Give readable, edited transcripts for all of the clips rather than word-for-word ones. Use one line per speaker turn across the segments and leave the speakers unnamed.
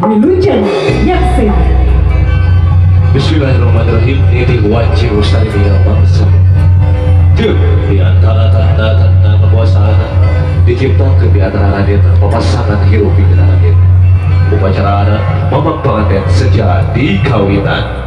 Wilujeng nyaksian.
Bismillahirrahmanirrahim. Ini wajib ustaz ini bangsa. Di antara tanda-tanda kekuasaan diciptakan di antara raden papasangan hirup di raden. Upacara mamak pengantin sejak di kawinan.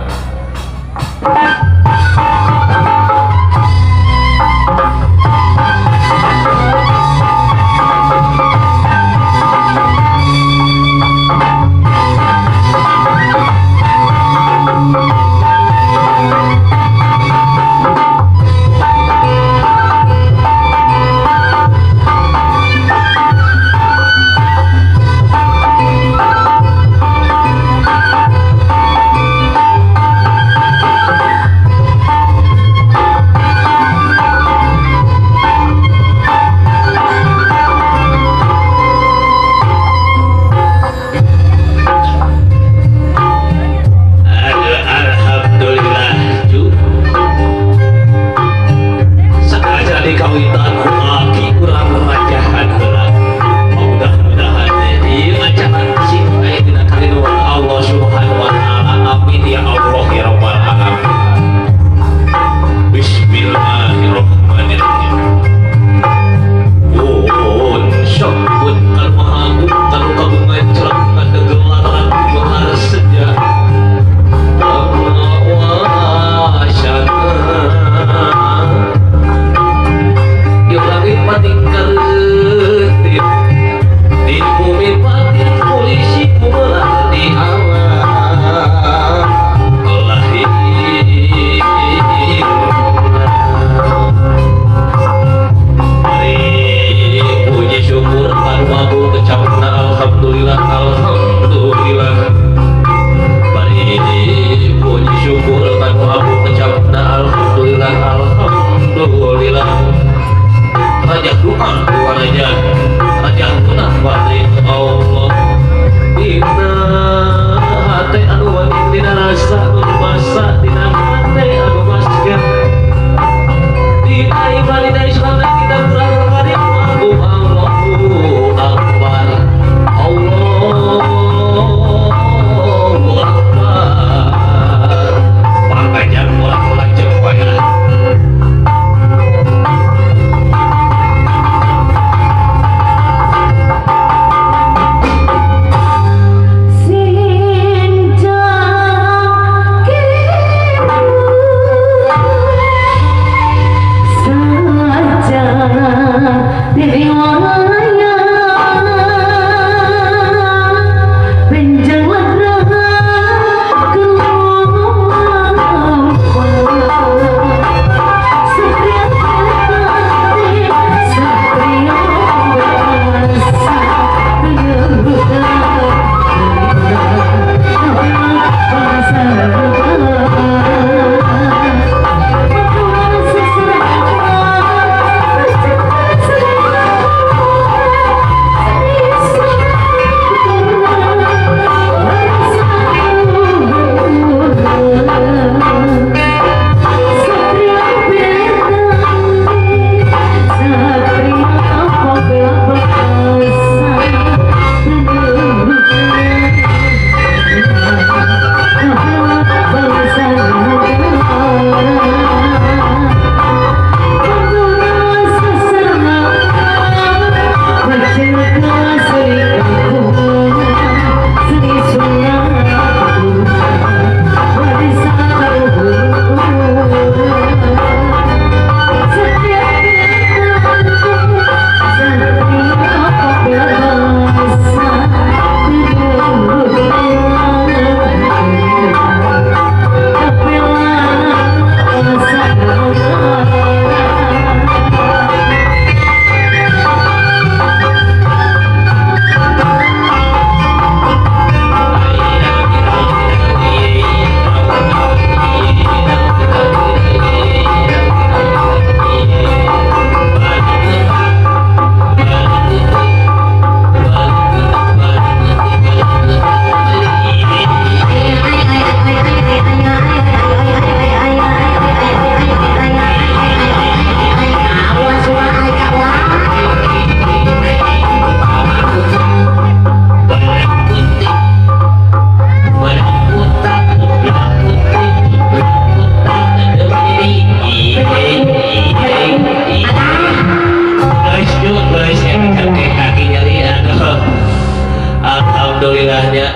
Alhamdulillahnya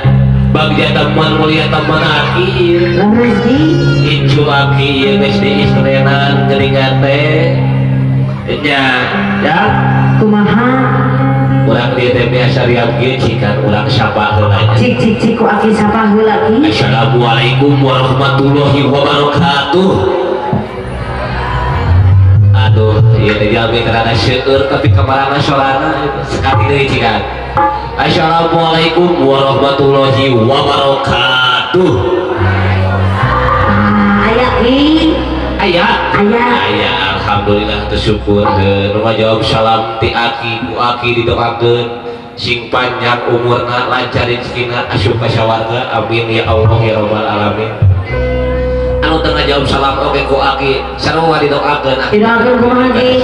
bagja teman mulia teman aki ieu.
Leres Ki.
Incu aki ieu geus diistrenan geuningan teh nya ya.
Kumaha?
Urang dieu teh biasa riam kieu cikan urang sapa heula nya.
Cik cik cik ku aki sapa heula, Ki.
Assalamualaikum warahmatullahi wabarakatuh. Aduh, ieu teh jalmi rada seueur tapi kamarana sorana sekali deui cikan. Assalamualaikum warahmatullahi wabarakatuh.
Ah, aya, Ki.
Aya.
Aya.
Aya, alhamdulillah tersyukur heuh nu ngajawab salam ti aki ku aki didoakeun sing panjang umurna, lancar rezekina, asup ka sawarga, amin ya Allah ya rabbal alamin. Anu teu ngajawab salam oge ku aki sarua didoakeun.
Didoakeun kumaha, Ki?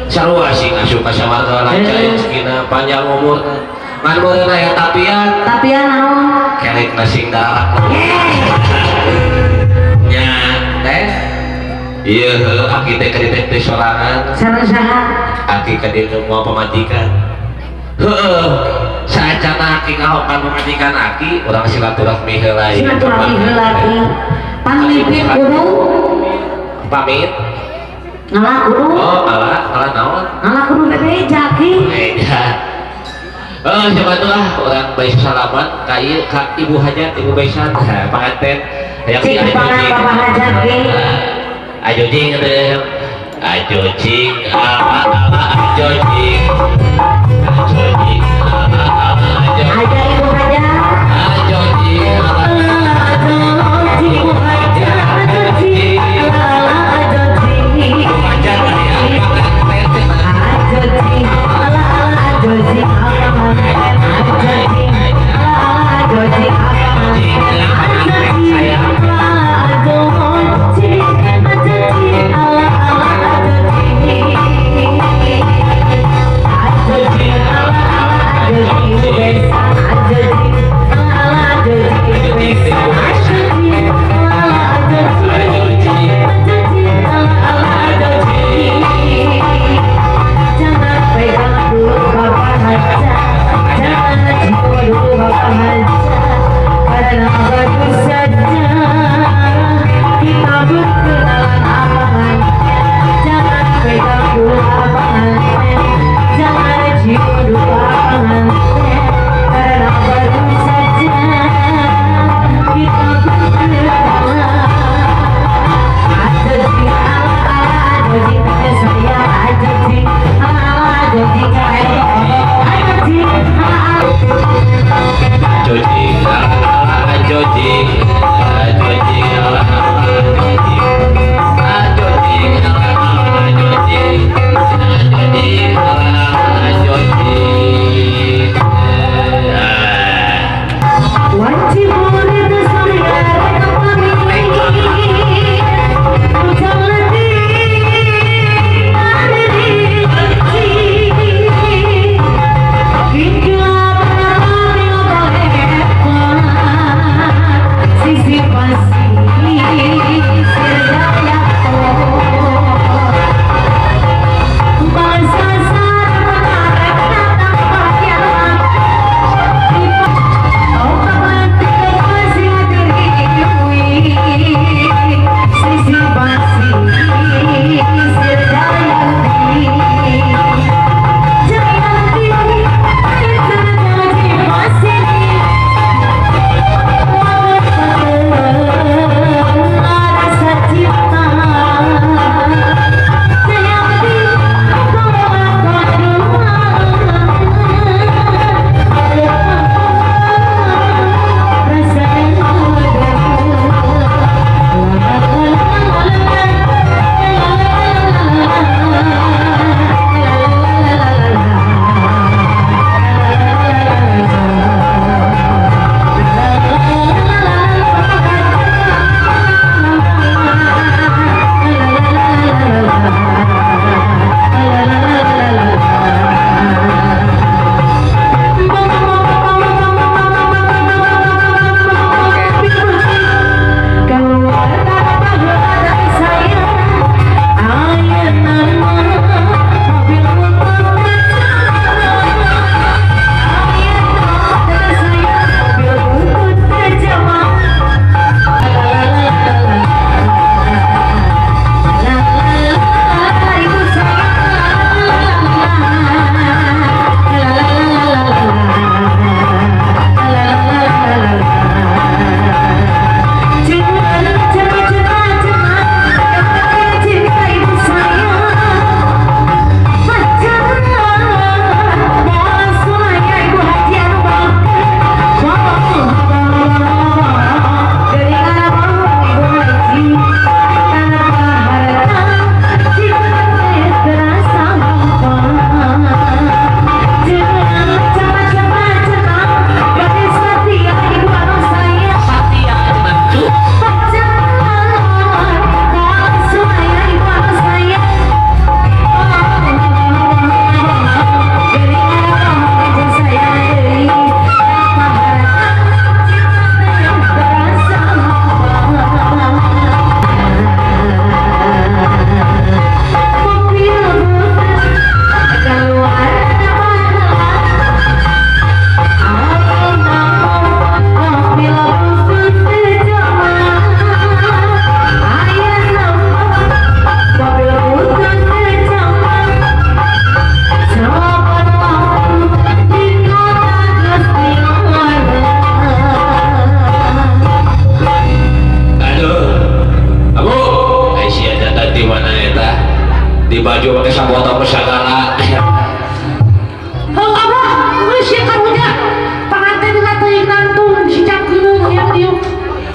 Sarua sing asup ka sawarga, lancar rezekina, panjang umurna, ngan meureun aya tapian.
Tapian naon?
Kelek sing darak. Nya teh iya heuh aki teh ka dieu teh sorangan.
Sareng saha?
Aki ka dieu moal pamajikan heueuh saacana aki ngahokan pamajikan aki urang silaturahmi heula ieu.
Silaturahmi heula, Ki. Pamit kudu.
Pamit.
Ngalah kudu.
Oh, alah alah naon?
Ngalah kudu bebeja, Ki.
Beda. Oh, siapa tuh lah orang baik salaman ka ieu ka Ibu Hajat, Ibu Besan, ha, panganten. Hayang
Cik pangan Bapak Hajat, Ki.
Ajo jing teh. Ajo jing ala ala ajo jing. Ajo jing ala ala ajo.
Aja Ibu Hajat.
Ajo jing ala.
Ajo Ibu Hajat, ajo jing. Ala ajo jing.
Ibu Hajat ya, panganten.
Ajo jing. Ala ala ajo jing. Ajo jing. Ala ala ajo jing. Ajo jing. Ajo jing. Ajo jing. Ala ala ajo jing. Ajo jing.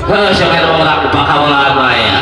Heuh, siapa yang orang pakawalan mah ya.